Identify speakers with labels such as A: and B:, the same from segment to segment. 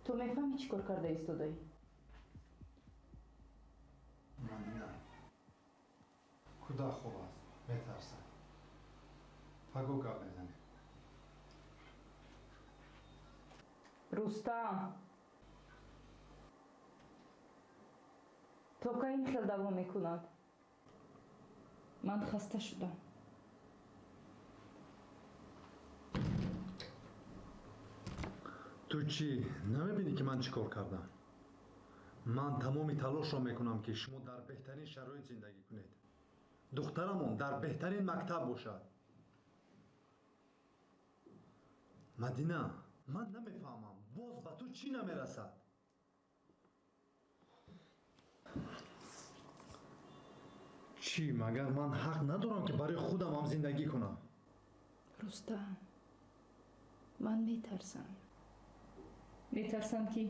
A: Ту мефаҳмӣ чӣ кор карда истодаӣ?
B: Мадина, кӯдак хоб аст, метарсад. Паго гап мезанем.
A: Рустам, то кай ин хел давом мекунад? Ман хаста шудам.
B: Ту чӣ намебинӣ, ки ман чӣ кор кардам? Ман тамоми талошро мекунам, ки шумо дар беҳтарин шароит зиндагӣ кунед, духтарамон дар беҳтарин мактаб бошад. Мадина, ман намефаҳмам, боз ба ту чӣ намерасад? Чӣ, магар ман ҳақ надорам, ки барои худам ҳам зиндагӣ кунам?
A: Рустам, ман метарсам. Метарсам, ки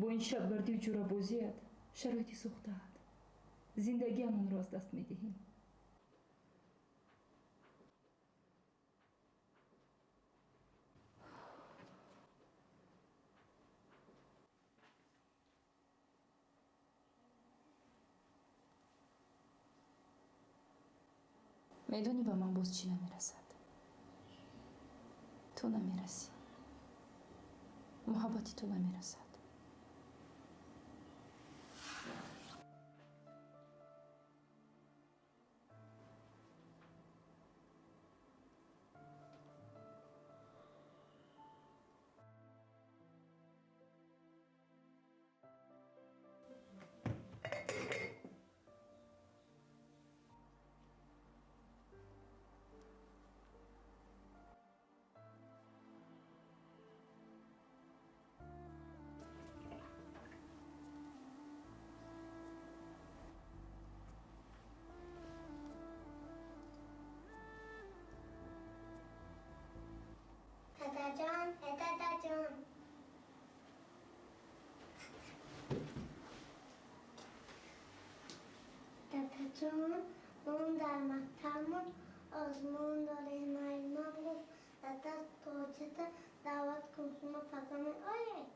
A: бо ин шабгардию ҷурабозият шароити сӯхтаат, зиндагиамонро аз даст медиҳем. Медонӣ, ба ман боз чӣ намерасад? Ту намерасӣ, муҳаббати ту намерасад.
C: Дадаҷон, э дадаҷон. Дадаҷон, мон дар мактабмон озмун дорем. Муаллимам гуфт, дада тоҷата даъват кун, шумо пага меоед?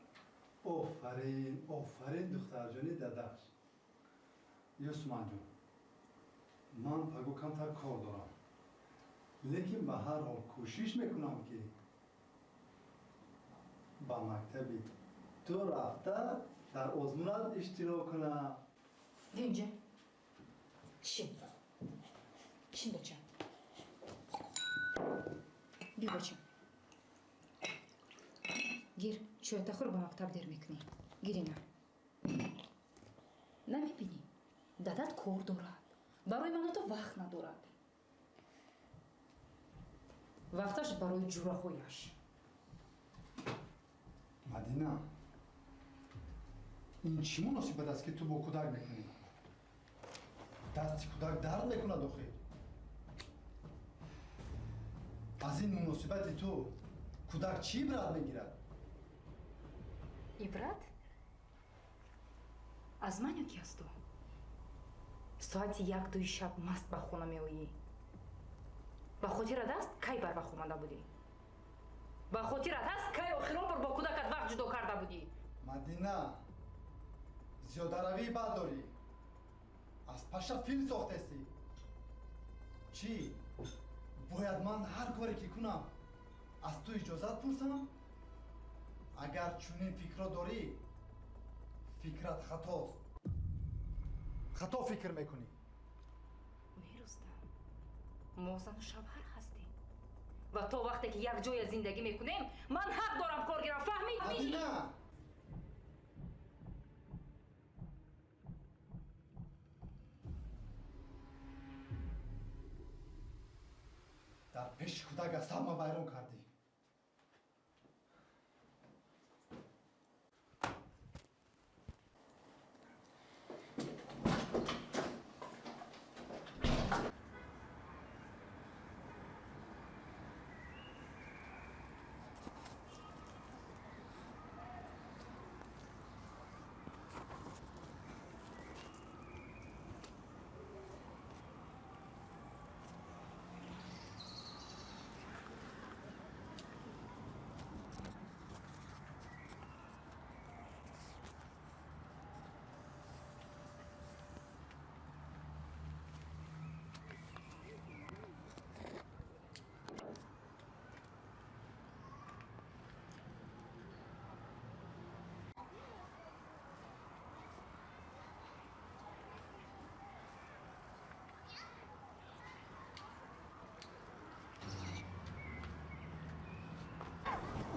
B: Офарин, офарин, духтарҷони дадаш. Юсманҷон, ман паго камтар кор дорам, лекин ба ҳар ҳол кӯшиш мекунам, ки ба мактаби ту рафта дар озмунат иштирок кунам.
A: Биё инҷа, шин, шин, бачам, биё, бачам, гир чоята хӯр, ба мактаб дер мекунӣ. Гир ина. Намебинӣ, дадат кор дорад, барои ману ту вақт надорад. Вақташ барои ҷураҳояш.
B: Мадина, ин чӣ муносибат аст, ки ту бо кӯдак мекунӣ? Дасти кӯдак дард мекунад охир. Аз ин муносибати ту кӯдак чӣ ибрат мегирад?
A: Ибрат аз ман ё ки аз ту? Соати 1-2 шаб маст ба хона меоӣ. Ба хотират аст, кай барвақт омада будӣ? Ба хотират аст, кай охирон бор бо кӯдакат вақт ҷудо карда будӣ?
B: Мадина, зиёдаравии бад дорӣ. Аз паша филм сохтестӣ. Чӣ, бояд ман ҳар коре ки кунам, аз ту иҷозат пурсам? Агар чунин фикрро дорӣ, фикрат хатост. Хато фикр мекунӣ.
A: Не, Рустам, мо зану шавҳар ҳастем ва то вақте ки якҷоя зиндагӣ мекунем, ман ҳақ дорам кор гирам, фаҳмидӣ?
B: Мадина! Дар пеши кӯдак асабма вайрон кардӣ.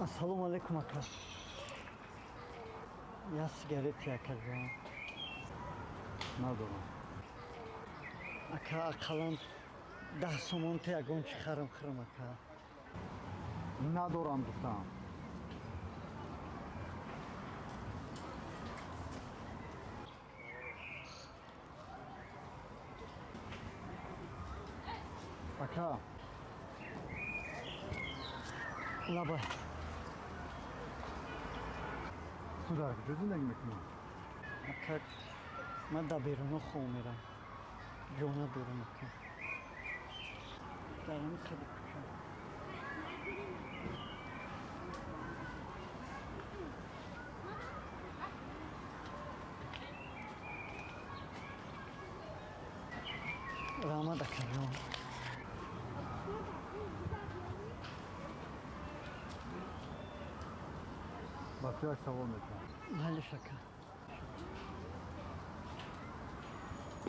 D: Ассалому алайкум, ака. Як сигарети, акаҷон.
B: Надорам.
D: Ака, ақаллан 10 сомон те, ягон чи харам, хӯрам, ака.
B: Надорам, гуфтам. Ака.
D: Лабай.
B: Ту дар куҷо зиндагӣ мекунӣ?
D: Ака, ман дар беруно хоб мерам, ҷо надорам, ака, дар ҳамин қади кӯча. Раҳмат, акаҷон.
B: Ба ту як савол метиҳам.
D: Майлиш, ака.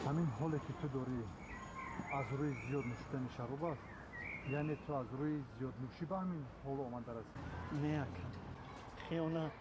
B: Ҳамин ҳоле ки ту дорӣ, аз рӯи зиёд нӯшидани шароб аст? Яъне ту аз рӯи зиёднӯшӣ ба ҳамин ҳол омада расидӣ?
D: Не, ака, хиёнат.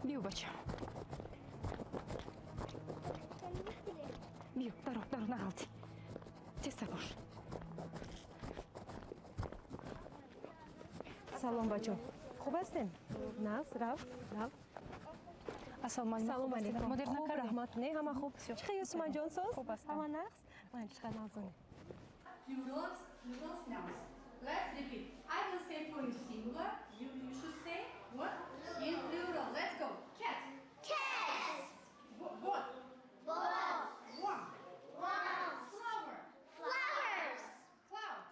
A: Биё, бача, биё, даро, даро, нағалти, тезтар бош.
E: Салом, бачо, хуб ҳастем? Нағз, рафт, рафт.
A: Ассалому алайкум.
E: Салом алейкум.
A: Модер
E: Хуб,
A: накардем?
E: Раҳмат. Не, ҳама хуб. Чӣ хел, Юсуманҷон, соз?
A: Хуб ҳастам.
E: Ҳама нағз? Ман чӣ қадр нағзонем.
F: Plurals, plurals nouns. Let's repeat. I will say for you singular. You should say what? In plural. Let's go. Cat.
C: Cats.
F: What?
C: Balls.
F: One.
C: Ones.
F: Flower.
C: Flowers.
F: Cloud.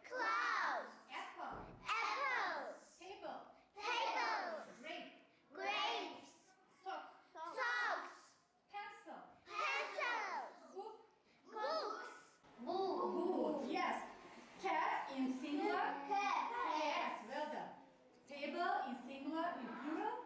C: Clouds.
F: Apple.
C: Apples.
F: Table.
C: Tables.
F: Grape.
C: Grapes.
F: Socks.
C: Socks.
F: Pencil.
C: Pencils.
F: Book.
C: Books. Book.
F: Good. Yes. Cat in singular.
C: Cat.
F: Cat. Well done. Table in singular, in plural.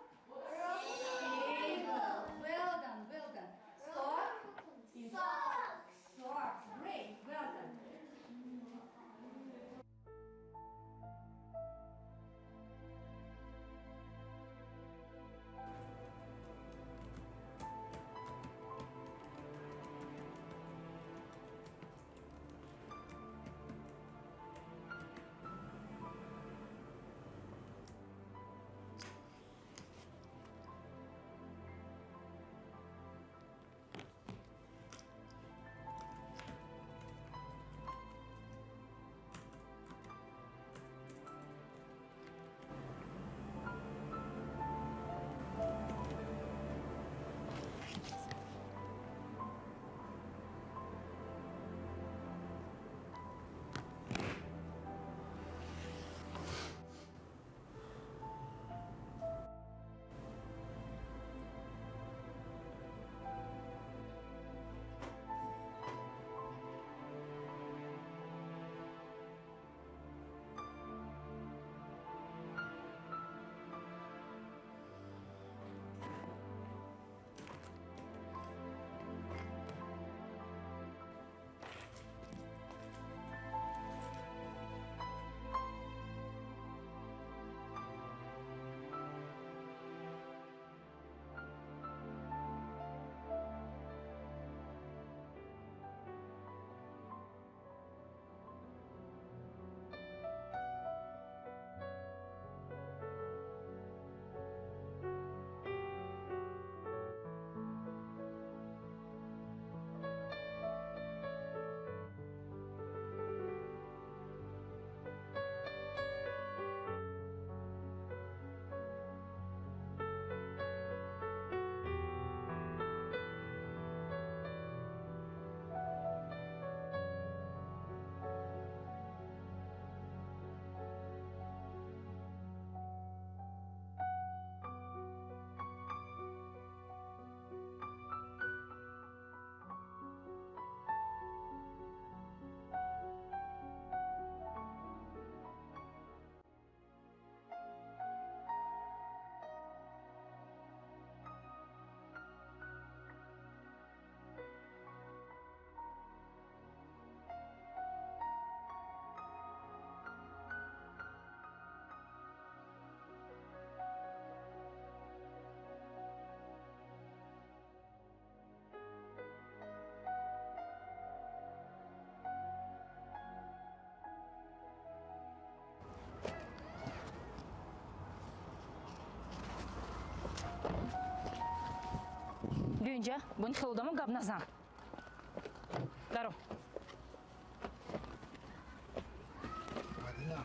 A: Инҷа, бо ин хел одамо гап назан. Даро.
B: Мадина,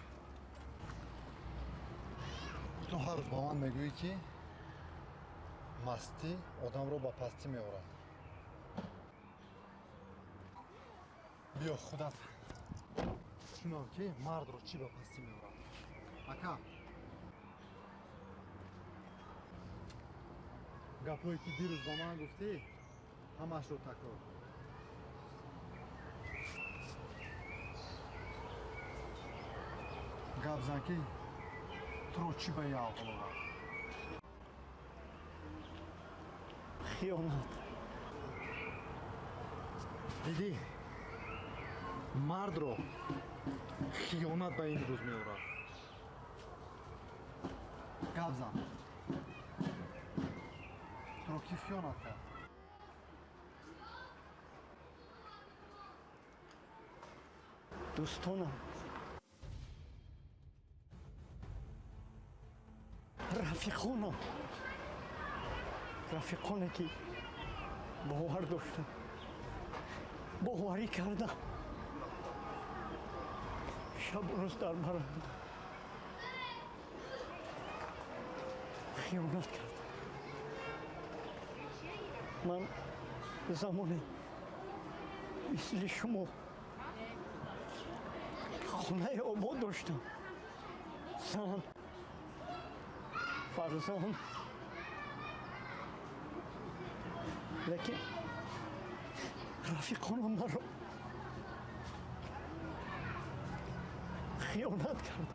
B: ту ҳар рӯз ба ман мегӯӣ, ки мастӣ одамро ба пастӣ меорад. Биё, худат шунав, ки мардро чӣ ба пастӣ меорад. Ака, гапҳое ки дирӯз ба ман гуфтӣ, ҳамаашро такрор. Гап зан, ки туро чӣ ба ин аҳвол овард?
D: Хиёнат.
B: Дидӣ, мардро хиёнат ба ин рӯз меорад. Гап зан, туро кӣ хиёнат кард?
D: Дӯстонам, рафиқонам, рафиқоне ки бовар доштам, боварӣ кардам, шабу рӯз дар барам будам, хиёнат кардам. Ман замоне мисли шумо хонаи обод доштам, зан, фарзанд, лекин рафиқонам маро хиёнат кард.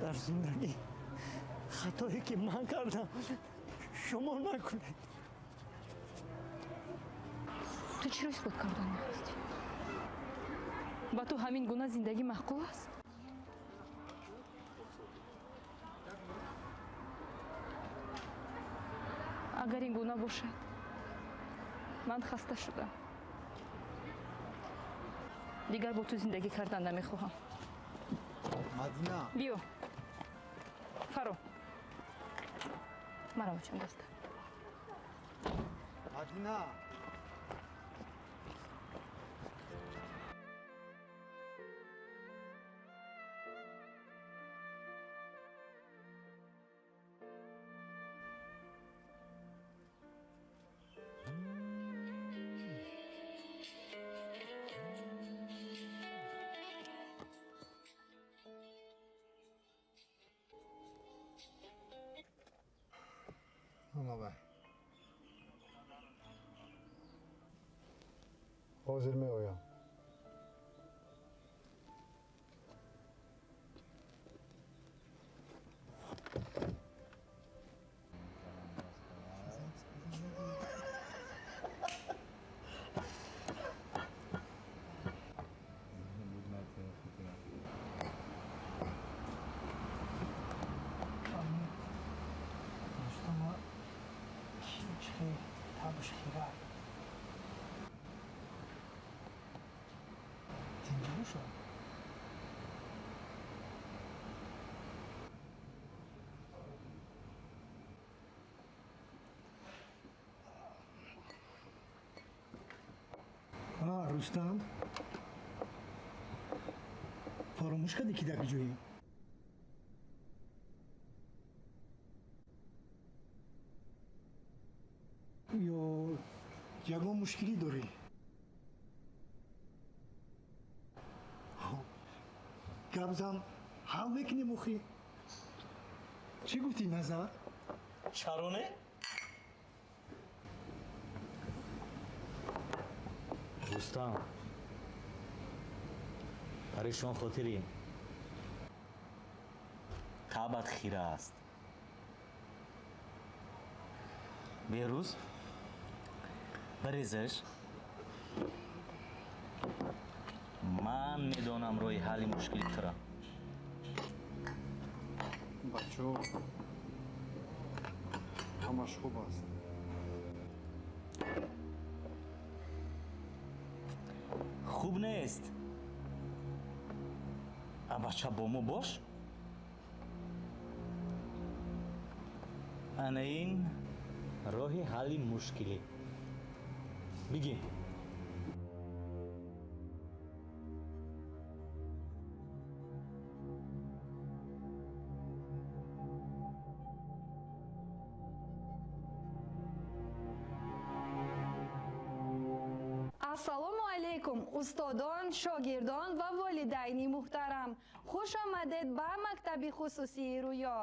D: Дар зиндагӣ хатое ки ман кардам, шумо накунед.
A: Ту чиро исбот кардан мехостӣ? Ба ту ҳамин гуна зиндагӣ маъқул аст? Агар ин гуна бошад, ман хаста шудам, дигар бо ту зиндагӣ кардан намехоҳам.
B: Мадина.
A: Биё, фаро, маро бачам даста.
B: Мадина. Ҳозир меоям.
G: Рустам, фаромӯш кардӣ, ки дар ҷоем? Ё ягон мушкилӣ дорӣ? Гап зан, ҳал мекунем. Охи, чӣ гуфтӣ, Назар?
H: Чаро не? Рустам, парешон хотирӣ, табат хира аст. Беҳрӯз, барезаш. Ман медонам роҳи ҳалли мушкили тура.
B: Бачо, ҳамаш хуб аст. Хуб
H: нест. Бача бо мо бош. Ана ин роҳи ҳалли мушкилӣ. Бигӣ.
I: Ассалому алейкум, устодон, шогирдон ва волидайни муҳтарам. Хуш омадед ба мактаби хусусии Рӯё.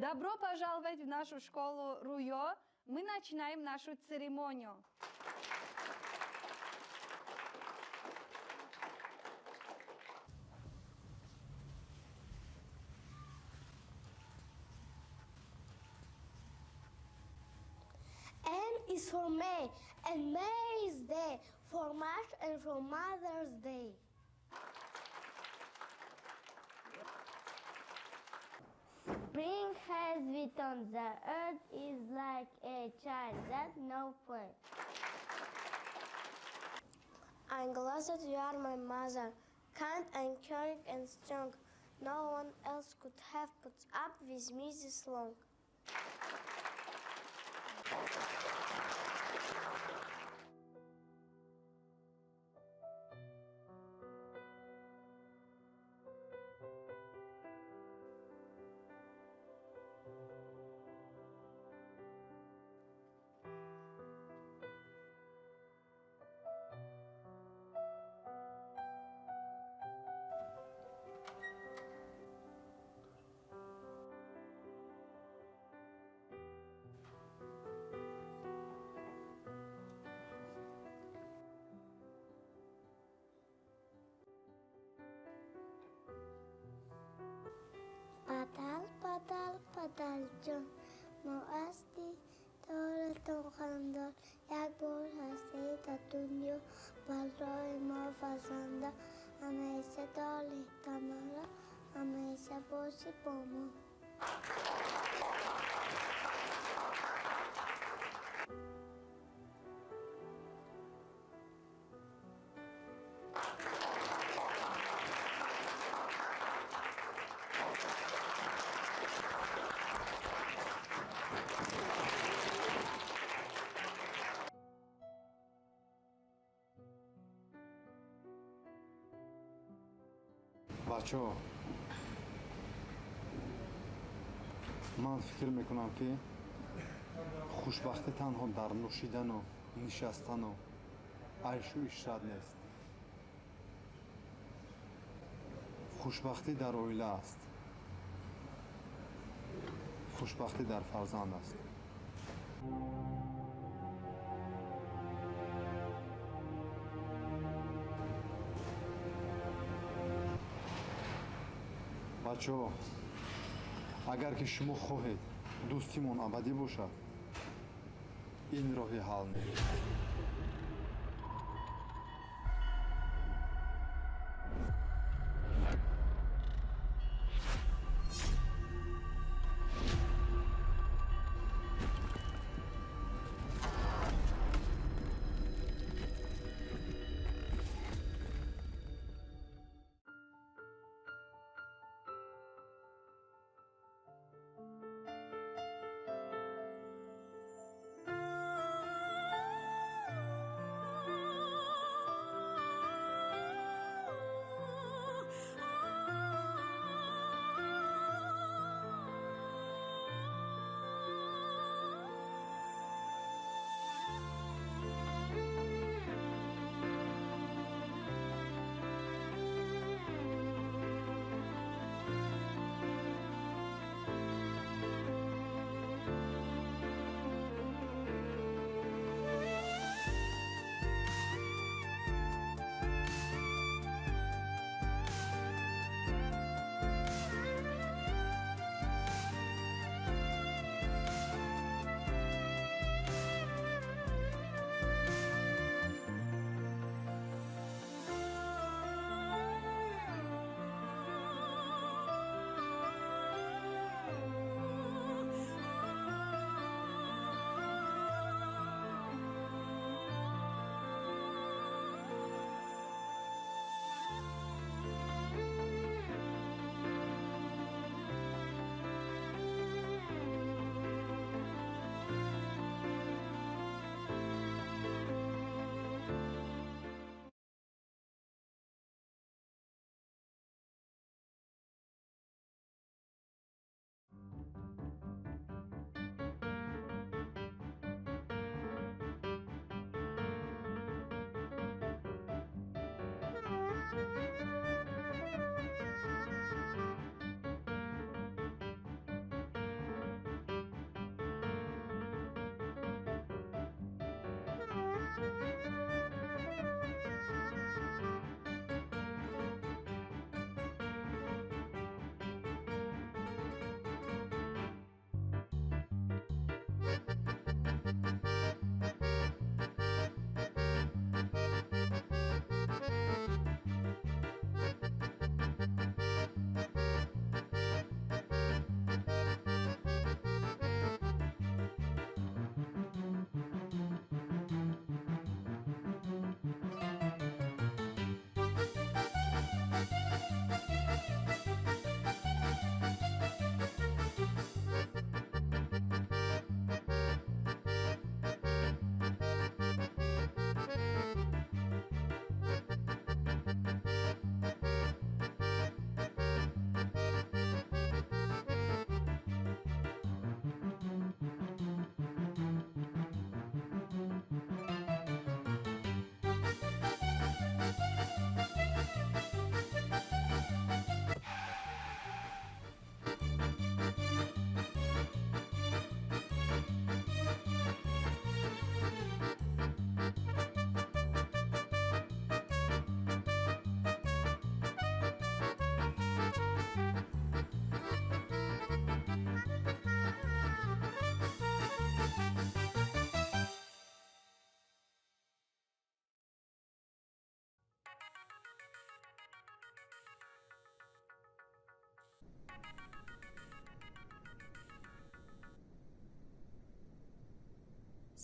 I: Добро пожаловать в нашу школу Рӯё. Мы начинаем нашу церемонию.
C: M is for May, and May is day, for March and for Mother's Day. Spring has returned, the earth is like a child that no play. I'm glad that you are my mother, kind and caring and strong. No one else could have put up with me this long. Падал, падал, падалҷон, мо аз дидоратон хандон. Як бор ҳастед дар дунё, барои мо фарзанда. Ҳамеша доред тамара, ҳамеша бошед бо мо.
B: Бачаҳо, ман фикр мекунам, ки хушбахтӣ танҳо дар нӯшидану нишастану айшу ишрат нест. Хушбахтӣ дар оила аст, хушбахтӣ дар фарзанд аст. Бачаҳо, агар ки шумо хоҳед дӯстимон абадӣ бошад, ин роҳи ҳал нест.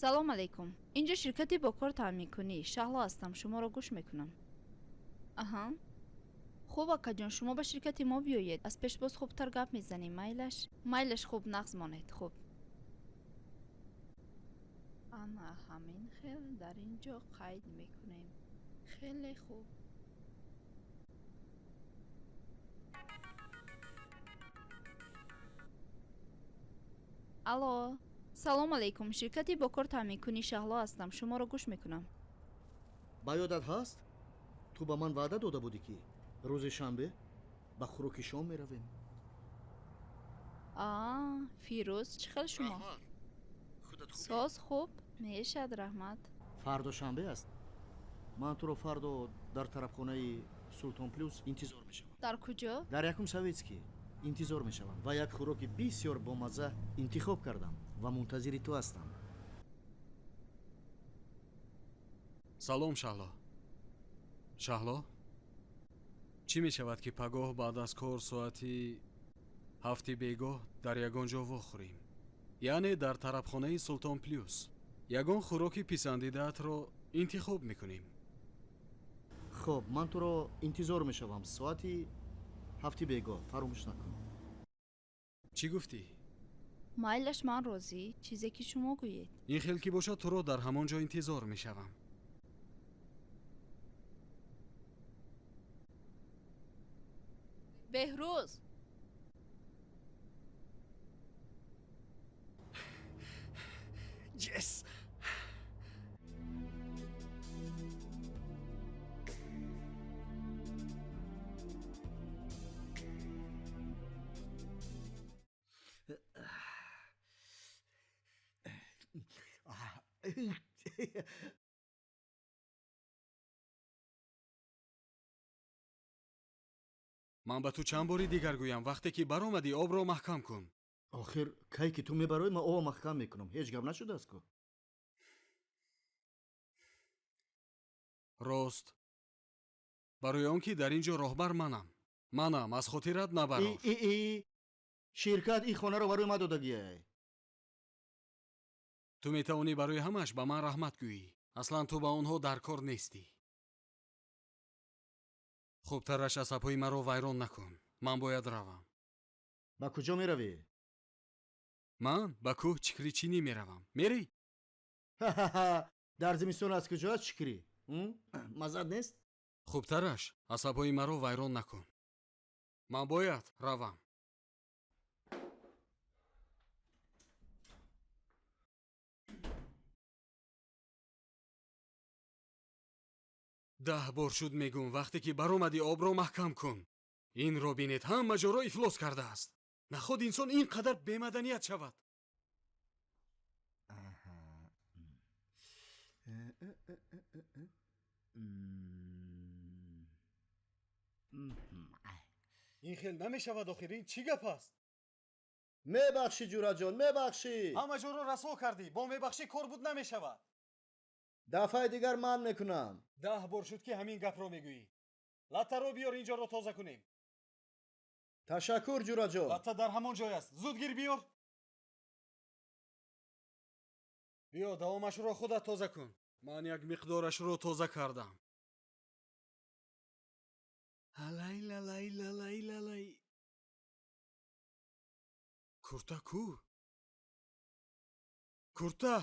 J: Салом алейкум, инҷо ширкати бо кор таъминкунӣ, Шаҳло ҳастам, шуморо гӯш мекунам. Аҳа, хуб, акаҷон, шумо ба ширкати мо биёед, аз пеш боз хубтар гап мезанем. Майлаш, майлаш, хуб, нағз монед, хуб. Ана ҳамин хел дар ин ҷо қайд мекунем. Хеле хуб. Алло, салом алейкум, ширкати бо кор таъминкунӣ, Шаҳло ҳастам, шуморо гӯш мекунам.
K: Ба ёдат ҳаст, ту ба ман ваъда дода будӣ, ки рӯзи шанбе ба хӯроки шом меравем?
J: А, Фирӯз, чӣ хел шумо? Соз, хуб мешад, раҳмат.
K: Фардо шанбе аст, ман туро фардо дар тарабхонаи Султон Плюс интизор мешавам.
J: Дар куҷо?
K: Дар якум Советский интизор мешавам ва як хӯроки бисёр бомазза интихоб кардам ва мунтазири ту ҳастам.
L: Салом, Шаҳло. Шаҳло, чӣ мешавад, ки пагоҳ баъд аз кор соати 7-и бегоҳ дар ягон ҷо вохӯрем, яъне дар тарабхонаи Султон Плюс? Ягон хӯроки писандидаатро интихоб мекунем.
K: Хоб, ман туро интизор мешавам соати 7-и бегоҳ, фаромӯш накун.
L: Чӣ гуфтӣ?
J: Майлаш, ман розӣ, чизе ки шумо гӯед.
L: Ин хел ки бошад, туро дар ҳамон ҷо интизор мешавам.
J: Беҳрӯз!
L: Yes! Ман ба ту чанд бори дигар гӯям, вақте ки баромадӣ, обро маҳкам кун.
K: Охир кай ки ту мебароӣ, ман обро маҳкам мекунам, ҳеҷ гап нашудааст ку.
L: Рост, барои он ки дар ин ҷо роҳбар манам, манам, аз хотират набарор.
K: Ширкат ин хонаро барои ман додагиай.
L: Ту метавонӣ барои ҳамаш ба ман раҳмат гӯӣ. Аслан ту ба онҳо дар кор нестӣ. Хубтараш асабҳои маро вайрон накун, ман бояд равам.
K: Ба куҷо меравӣ?
L: Ман ба кӯҳ чикричинӣ меравам. Мерӣ?
K: Дар зимистон аз куҷо аст чикрӣ? Маззат нест?
L: Хубтараш асабҳои маро вайрон накун, ман бояд равам. 10 бор шуд мегӯм, вақте ки баромадӣ, обро маҳкам кун. Инро бинед, ҳама ҷоро ифлос кардааст. Наход инсон ин қадар бемаданият шавад. Ин хел намешавад, охир ин чӣ гап аст?
K: Мебахшӣ, ҷураҷон, мебахшӣ.
L: Ҳама ҷоро расво кардӣ, бо мебахшӣ кор буд намешавад.
K: Дафъаи дигар ман мекунам.
L: 10 бор шуд, ки ҳамин гапро мегӯӣ. Латтаро биёр, ин ҷоро тоза кунем.
K: Ташаккур, ҷураҷон.
L: Латта дар ҳамон ҷой аст, зуд гир биёр. Биё, давомашро худат тоза кун. Ман як миқдорашро тоза кардам. Алай лалай лалай лалай. Курта ку? Курта!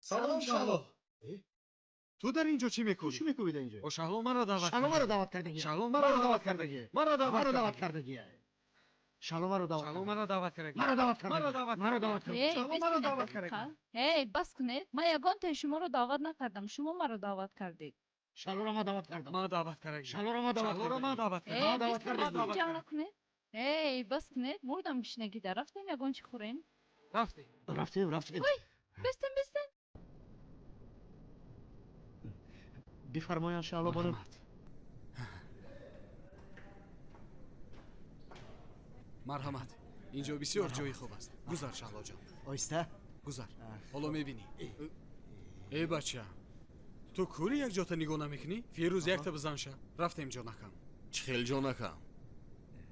L: Салом, Шаҳло. Ту дар инҷо чӣ мекунӣ?
K: Чӣ мекунӣ дар инҷо?
L: О, Шаҳло маро даъват.
K: Шаҳло маро даъват кардагӣ.
L: Шаҳло маро даъват кардагӣ. Маро даъват
K: кардагӣ. Шаҳло маро даъват.
L: Шаҳло маро даъват кардагӣ.
K: Маро даъват кардагӣ.
L: Маро даъват.
K: Маро даъват кардагӣ.
L: Шаҳло маро даъват кардагӣ.
J: Эй, бас кунед. Ман ягонтаи шуморо даъват накардам. Шумо маро даъват кардед.
K: Шаҳлоро ман даъват кардам.
L: Ман даъват кардагӣ.
K: Шаҳлоро ман даъват
L: Шаҳлоро ман даъват кардам.
J: Эй,
K: даъват кардагӣ.
J: Ҷанг накунед. Эй, бас кунед. Мурдам гишнагида. Рафтем ягон чӣ хӯрем?
L: Рафтем.
K: Рафтем, рафтем.
J: Ой, бестем, бестем.
K: Бифармоянд Шаҳло бону.
L: Марҳамат. Инҷо бисёр ҷои хуб аст. Гузар, Шаҳлоҷон.
K: Оҳиста.
L: Гузар. Ҳоло мебинӣ. Эй бача, ту кӯри як ҷота нигоҳ намекунӣ? Фирӯз якта бизан ша. Рафтем ҷонакам.
M: Чӣ хел ҷонакам?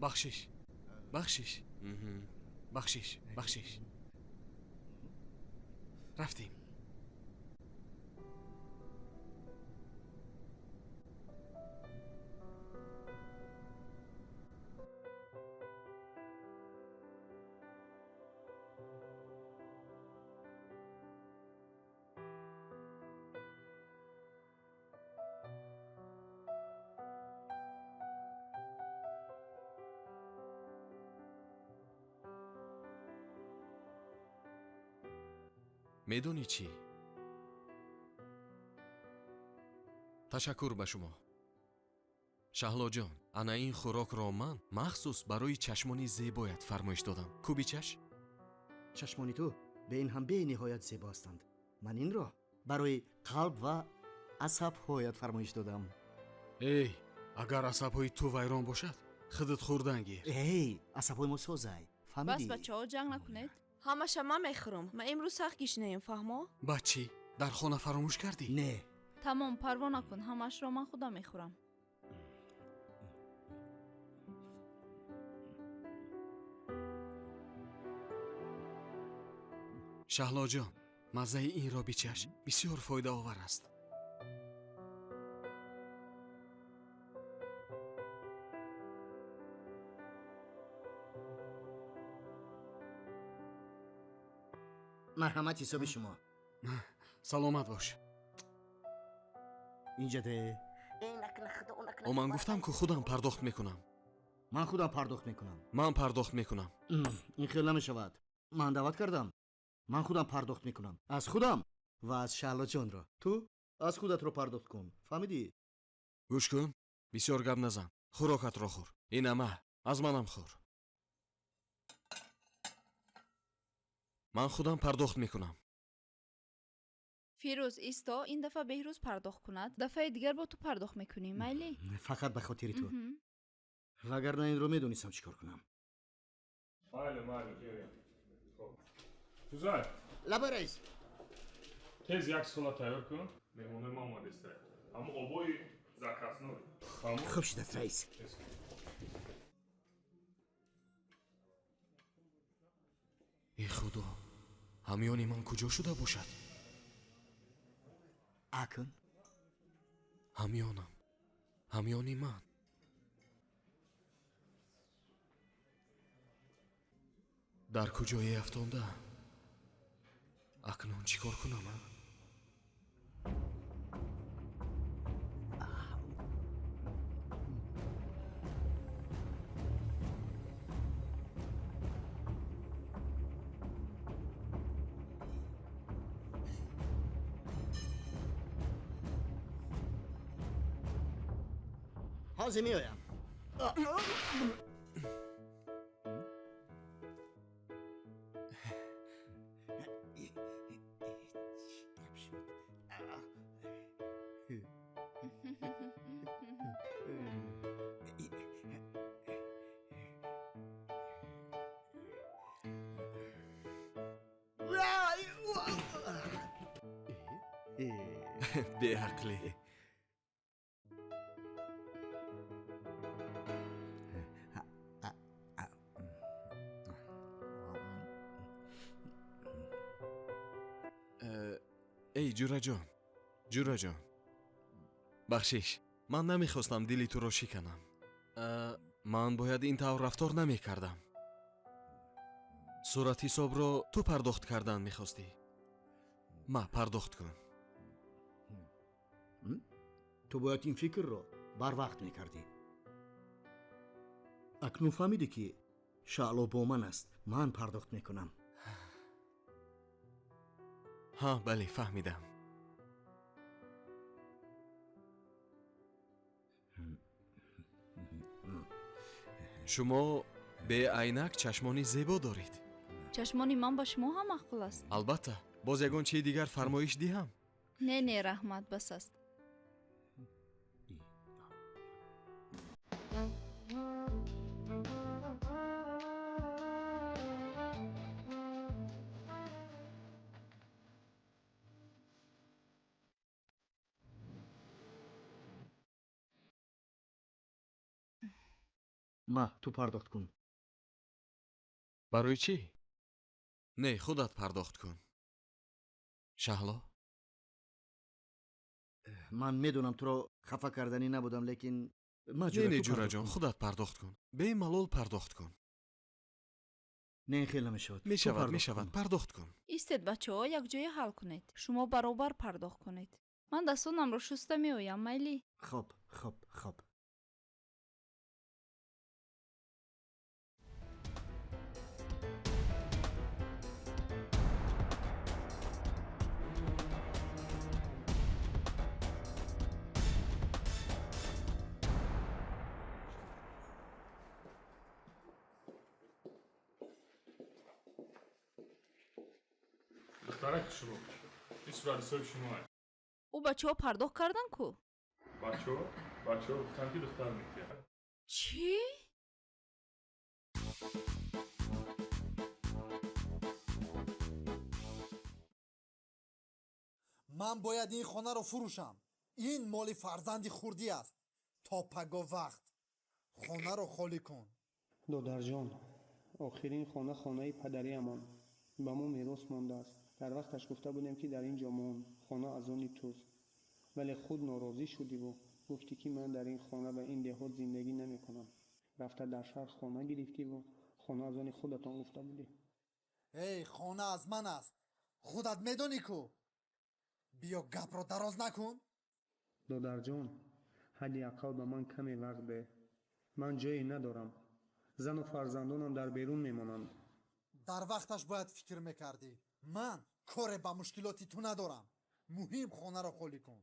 L: Бахшиш. Бахшиш. Бахшиш, бахшиш. Рафтем.
M: Медонӣ чӣ? Ташаккур ба шумо. Шаҳлоҷон, ана ин хӯрокро ман махсус барои чашмони зебоят фармоиш додам. Ку бичаш?
K: Чашмони ту бе ин ҳам бениҳоят зебо ҳастанд. Ман инро барои қалб ва асабҳоят фармоиш додам.
L: Эй, агар асабҳои ту вайрон бошад, худат хӯрдан гир.
K: Эй, асабҳои мо созай. Фаҳмидӣ?
J: Бас бачаҳо, ҷанг накунед.
N: Ҳамаша ман мехӯрам. Ман имрӯз сахт гишнаем, фаҳмо?
L: Баъд чӣ? Дар хона фаромӯш кардӣ?
K: Не.
J: Тамом, парво накун, ҳамаашро ман худам мехӯрам.
L: Шаҳлоҷон, маззаи инро бичаш, бисёр фоидаовар аст.
K: Марҳамат, ҳисоби шумо.
L: Саломат бош.
K: Инҷа де.
M: О, ман гуфтам, ку худам пардохт мекунам.
K: Ман худам пардохт мекунам.
M: Ман пардохт мекунам.
K: Ин хел намешавад. Ман даъват кардам. Ман худам пардохт мекунам. Аз худам ва аз Шаҳлоҷонро. Ту аз худатро пардохт кун. Фаҳмидӣ?
M: Гӯш кун, бисёр гап назан. Хӯрокатро хӯр. Инама, аз манам хӯр. Ман худам пардохт мекунам.
J: Фирӯз, исто, ин дафъа Беҳрӯз пардохт кунад. Дафъаи дигар бо ту пардохт мекунӣ, майли?
K: Фақат ба хотири ту. Вагарна инро медонистам чӣ кор кунам.
O: Майли, майли, биёем. Хоб. Тузай.
K: Лаба раис.
O: Тез як сола тайёр кун. Меҳмонои ма омадеста. Ҳамун обои заказной.
K: Хуб шудааст, раис.
M: Э худо, ҳамёни ман куҷо шуда бошад?
K: Акун?
M: Ҳамёнам, ҳамёни ман. Дар куҷое афтондаам? Акнун чӣ кор кунам?
K: Ҳозир меоям.
M: Беақлӣ. Эй ҷураҷон, ҷураҷон, бахшиш, ман намехостам дили туро шиканам. Ман бояд ин тавр рафтор намекардам. Суратҳисобро ту пардохт кардан мехостӣ. Ма, пардохт кун.
K: Ту бояд ин фикрро барвақт мекардӣ. Акнун фаҳмидӣ, ки Шаъло бо ман аст, ман пардохт мекунам.
M: Ҳа, бале, фаҳмидам. Шумо беайнак чашмони зебо доред.
J: Чашмони ман ба шумо ҳам маъқул аст.
M: Албатта, боз ягон чизи дигар фармоиш диҳам?
J: Не, не, раҳмат, бас аст.
K: Ма, ту пардохт кун.
M: Барои чӣ? Не, худат пардохт кун. Шаҳло?
K: Ман медонам, туро хафа карданӣ набудам, лекин ма,
M: Не, не, ҷураҷон, худат пардохт кун. Бемалол пардохт кун.
K: Не, хел намешавад.
M: Мешавад, мешавад, пардохт кун.
J: Истед, бачаҳо, якҷоя ҳал кунед. Шумо баробар пардохт кунед. Ман дастонамро шуста меоям, майли?
K: Хоб, хоб, хоб.
O: Духтараки шумо, ин суратҳисоби шумоа.
J: Ӯ бачаҳо пардохт кардан ку?
O: Бачаҳо? Бачаҳо гуфтанд, ки духтар метиҳад.
J: Чӣ?
B: Ман бояд ин хонаро фурӯшам. Ин моли фарзанди хурдӣ аст. То паго вақт хонаро холӣ кун.
P: Додарҷон, охирин хона хонаи падариамон ба мо мерос мондааст. Дар вақташ гуфта будем, ки дар ин ҷо мон, хона аз они туст, вале худ норозӣ шудиву гуфтӣ, ки ман дар ин хона ва ин деҳот зиндагӣ намекунам. Рафта дар шаҳр хона гирифтиву хона аз они худатон гуфта будӣ.
B: Эй, хона аз ман аст, худат медонӣ ку. Биё, гапро дароз накун.
P: Додарҷон, ҳадди ақал ба ман каме вақт деҳ. Ман ҷое надорам, зану фарзандонам дар берун мемонанд.
B: Дар вақташ бояд фикр мекардӣ. Ман коре ба мушкилоти ту надорам. Муҳим хонаро холӣ кун.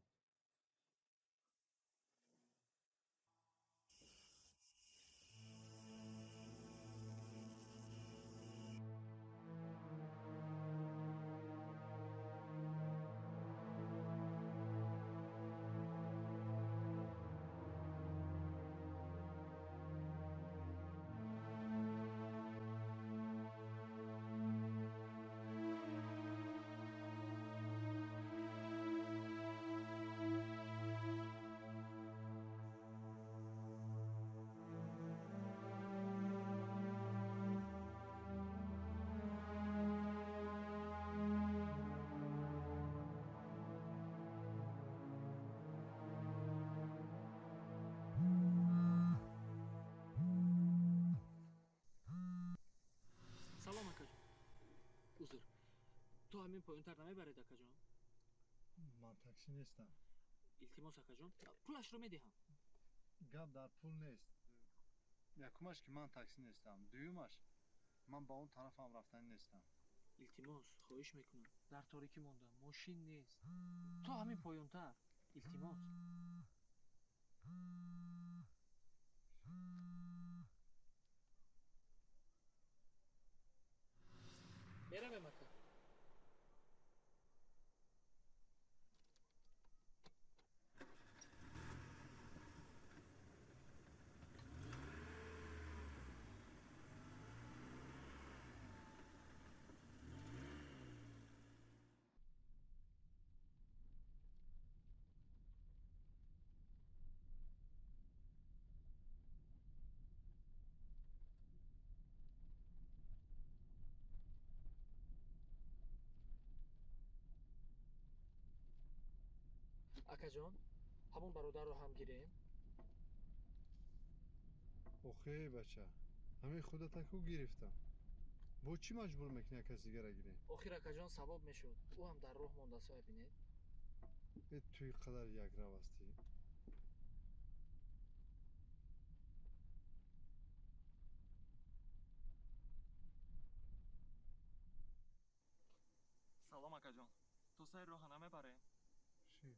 Q: Салом, акаҷон. Узр, то ҳамин поёнтар намебаред, акаҷон?
B: Ман таксӣ нестам.
Q: Илтимос, акаҷон, пулашро медиҳам.
B: Гап дар пул нест. Якумаш, ки ман таксӣ нестам, дуюмаш, ман ба он тарафам рафтанӣ нестам.
Q: Илтимос, хоҳиш мекунам, дар торикӣ мондам, мошин нест. То ҳамин поёнтар, илтимос. Меравем, ака. Акаҷон, ҳамон бародарро ҳам гирем.
B: Охе, бача, ҳамин худатаку гирифтам. Бо чӣ маҷбур мекунӣ, як кас дигара гирем?
Q: Охир, акаҷон, савоб мешуд. Ӯ ҳам дар роҳ монда, соя бинед.
B: Э, ту ин қадар якрав ҳастӣ.
R: Сари роҳа намебарем.
B: Ши.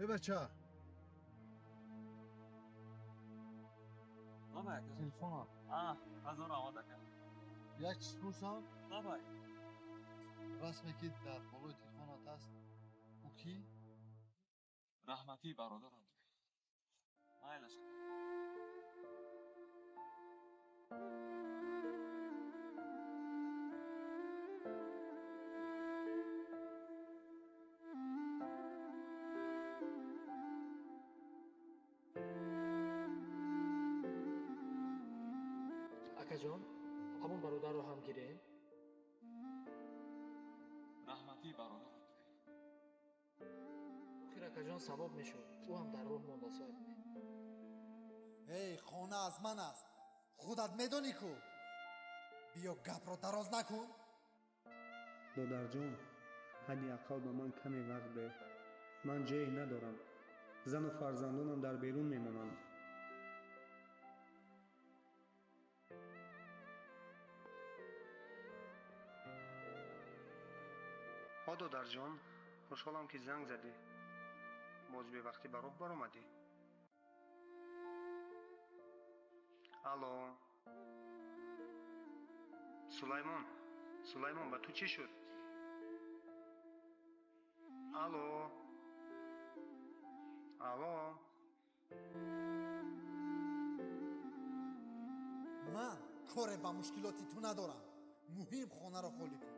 B: Э бача.
R: Лабай, ака.
Q: Телефона.
R: А, ҳазор раҳмат, ака.
B: Як чиз пурсам?
R: Лабай.
B: Расме ки дар болои телефонат аст, ӯ кӣ?
R: Раҳматии бародарам. Майлаш.
Q: Акаҷон, ҳамон бародарро ҳам гирем?
R: Раҳматии бародарам.
Q: Охир акаҷон савоб мешуд. Ӯ ҳам дар роҳ монда соҳиб.
B: Эй, хона аз ман аст. Худат медонӣ ку. Биё гапро дароз накун.
P: Додарҷон, ҳадди ақал ба ман каме вақт деҳ. Ман ҷое надорам. Зану фарзандонам дар берун мемонанд. Ҳо додарҷон, хушҳолам ки занг задӣ. Боз бевақтӣ ба роҳ баромадӣ. Алло. Сулаймон, Сулаймон, ба ту чӣ шуд? Алло. Алло.
B: Ман коре ба мушкилоти ту надорам. Муҳим хонаро холӣ кун.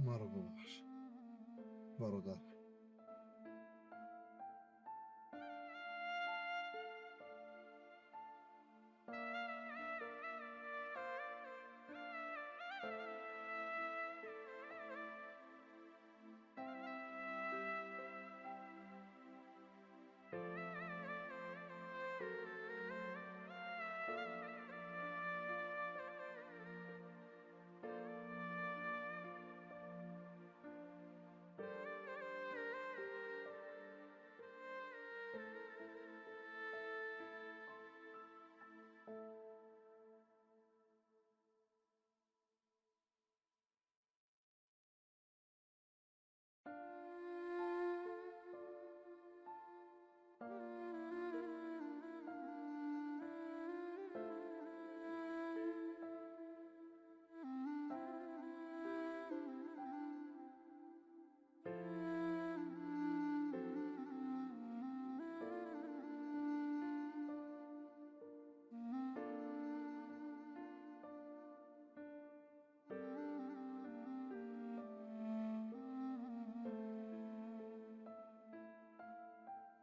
B: Маро бубахш, бародар.